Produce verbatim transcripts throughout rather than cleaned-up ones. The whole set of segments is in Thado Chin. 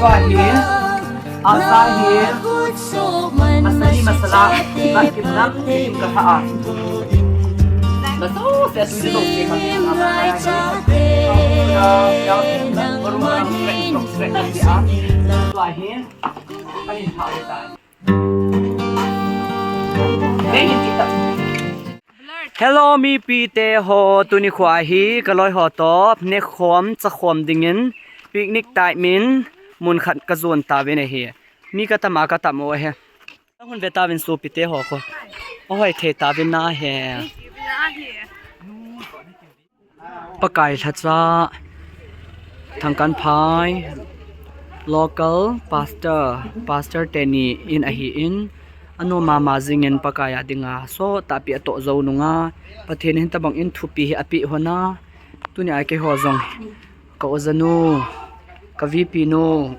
Ahi, asa hi, masala, masala, ka kim nam, kim ka tha a. Maso se tu ni lo se ka. Ahi, ahi, ahi. Hello, mipi te ho, tuni kho ahi, ka loi ho toh, nekhom, chakhom dingin, picnic time in, mun khat ka jon tauvin ahi. Mi ka tam a ka tam u ahi. Hun ve tauvin sopi te ho kho. Ahoi thei tauvin ahi. Pakai lhacha Thangkanphai local pastor, pastor teni in ahin, anom mama jingin Pakai a dinga sot tahpi atoh jou nunga, Pathen in tabang in thupi hi apeh hon a, tuni a keiho jong ka ojanu, ka VP nu,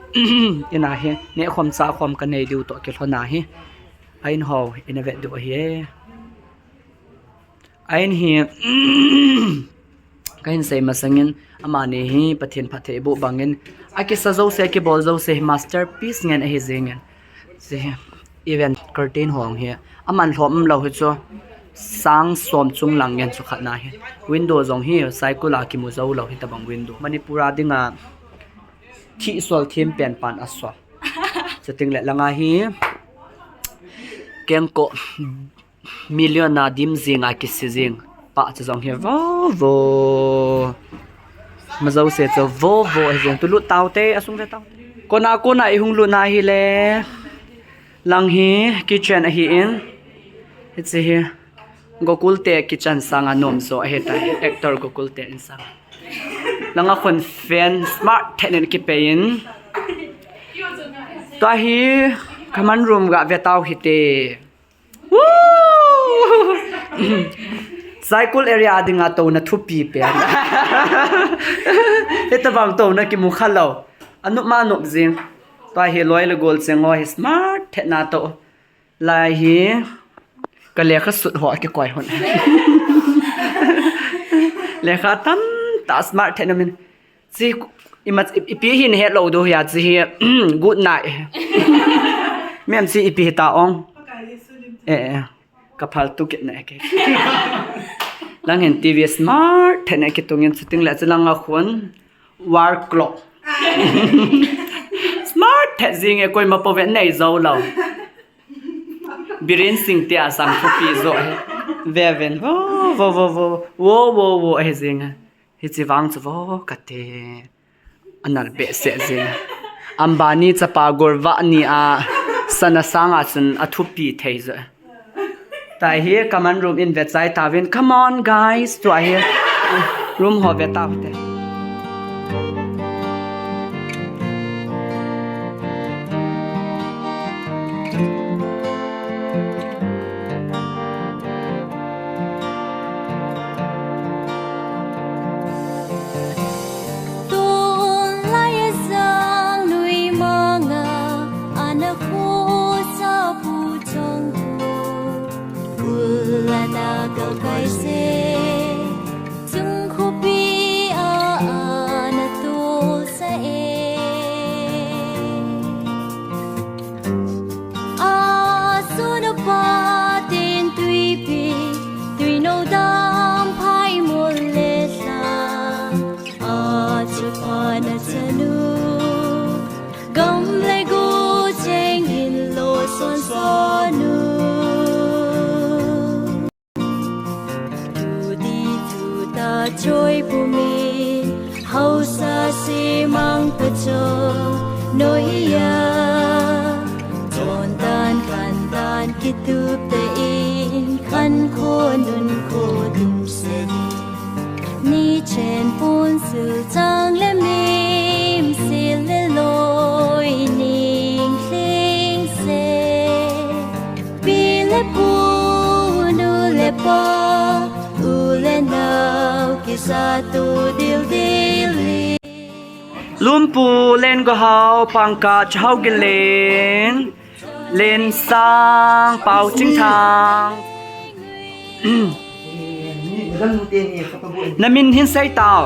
in ahi, nekhom chakhom ka nei diu toh kilhon ahi, a in ho in ave diu ahi. A in hi, ka hin sei masangin, amani hi Pathen phattheiboh bangin, akisa jouse, akibol jouse hi masterpiece ngen ahi jingin. Hiche hi event curtain ho hi, aman lhom lou hi chu, sang som chung lang ngen chu khatna hi. Window jong hi, cycle a kimu jou lou hi tabang window. Manipur a dinga, thihsol thim pen pan asol. Chuting le langa hi, kengkoh, million a dim jing a kisi jing. Pa chu jong hi vo vo. Ma jouse chu vo vo ahi jing. Tu lut taute, asung ve tau. Kona kona i hung lut na hi le. Lang hi kitchen ahin. Hiche hi Gokul te kitchen sanga nom jo ahi tai. Actor Gokul te in sang. Langa khun fan smart thet nen kipei in. Tua hi common room ga ve tau hite. Woo! Saikul area dinga touna thupi pen. Hitabang touna kimu kha lou. Anup ma nup jing. Tua hi loi le gol cheng ho hi smart thet na to. Lai hi ka lekha sut ho akikoi hon. Lekha tamtah smart thet na min. Chi, ima, i, ipi hi nahet lou diu hia, chi hi, good night. Mihem chi ipi hita ong. Eh, eh. Ka phal tu kit na ke. Lang hin TV smart thet na kitungin, chuting le chu langa khun wall clock. Smart thet jing e, koima poven nei jou lou. Biren Singh te a sang thupi jo hi. Ve ven, vo, vo, vo, vo, vo, vo, vo, ahi jing e. Hiche vang chu vo kate. Anal behseh jing. Ambani chapa Gaurav ni a sana sanga chun athupi thei jo. Tua hi common room in vechai tauvin. Come on, guys. Tua hi room ho ve taute. Tun lai a jang nui manga ana khosa pu chang tu. Kul ana kal kai se, chung khopi a ana tosa e. A suna pa tin tuipi, tuinodam phai mol le sa. A chapa na chanu, gam le go cheng in lo son son u. Tu di tu ta choi pu mi, hausa si mang pa cho, noi ya. Chon tan kan tan kitup te in, kan kho nun kho dum se di. Ni chen pun sil chang le mim sil le loi ning hling se. Pi le pu, nu le pa, u le nao, kisa tu dil dil li. Lumpu Len Gohau, Pangkah Chahau Gilin, Len Sang, Pau Chingthang. Na min hin sei tau.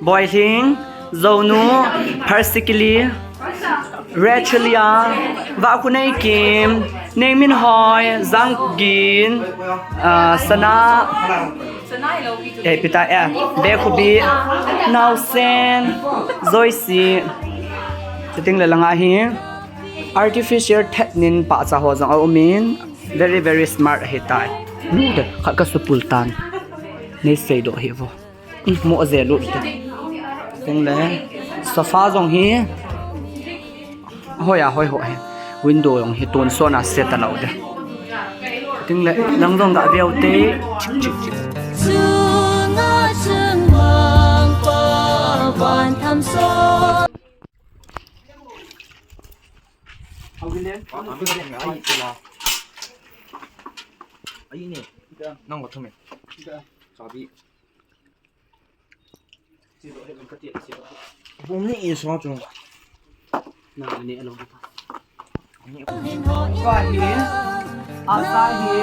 Boihling, Zonu, Pharsikili. Rachelia, Vakhuneikim, Nengminhoi, Zanggin, ah, Sana, eh, Pita, eh, Bekhubi, Naosen, Joyce. Chuting le langa hi artificial thet nin pahcha ho jong aumin, very, very smart ahitai. Nu de, khat kasupul tan. Nei seidoh hi vo. Mo je lut te. Ting le, sofa jong hi. Hoi a, hoi ho hi. Window jong hi tonsot a set a lou de. Ting le, lang jong ga veu te. Chik, chik, chik. Ai ne. Nang ko thum e. Chabi. Bom ni i so chu. Na ni alo ta. Ni ko hi. Asa hi.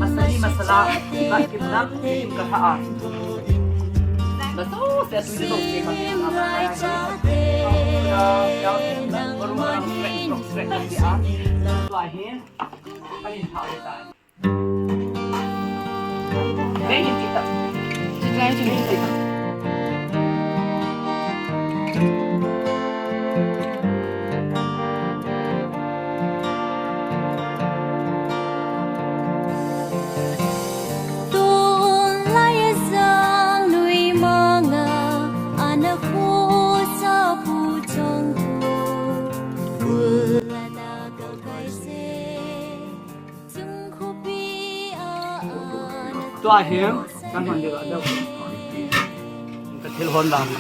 Masala, masala. Ba kim na kim ka ha. Ba so se tu ni so se ka. Tua hi. Ani ha ta. Tua hi kan hon ding a deuh. Ka thil hon vang.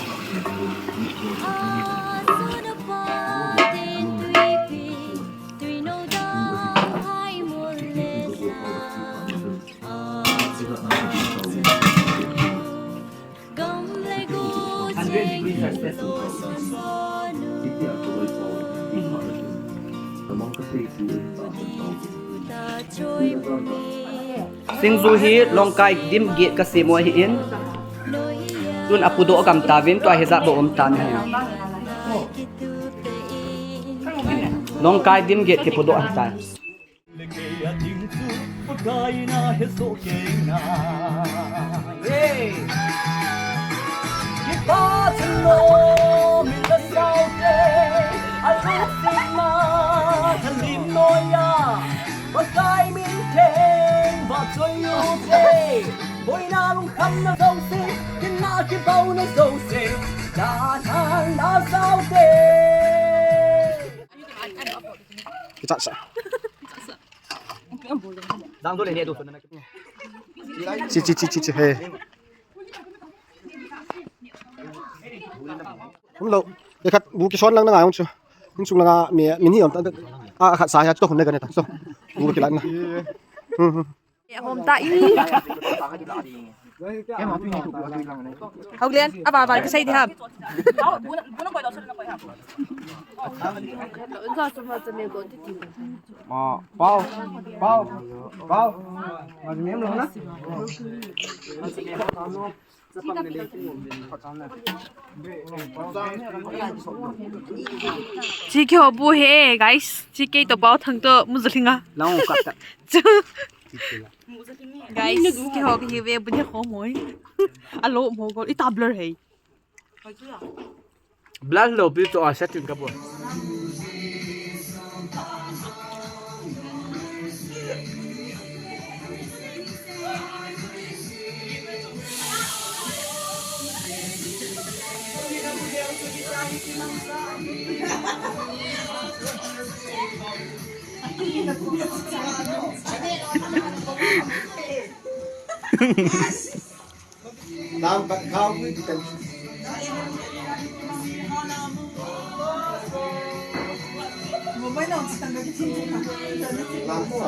Singju hi Lawngkai dim gate kasem u ahin. Tun apudoh agam tauvin, tua hi jat bou um tan ahi. Lawngkai dim gate kipudoh ahitai. Kicha sa. Dang dole ne du. Chi, chi, chi, chi, chi, he. Umlou. Ye khat bu kison lang na ngai ung chu. Insung langa mi, min hi om ta. A khat sa ya chu to hun le ka ne ta. So. Bu kilan na. Hmm, hmm. Hom ta i. Hau len, aba ba kisai di ham. Ma, pau, pau, pau. Ma nem lo na. Chi keiho bu he, guys. Chi kei to pau thang to mu jling a. Long kat ta. Chu. Guys, keiho kahi ve bu de ho moi. Alo mo go i ta blur he. Blur lo pi to a setting ka bu. Lam pat khau pui ti tan. Lam mo.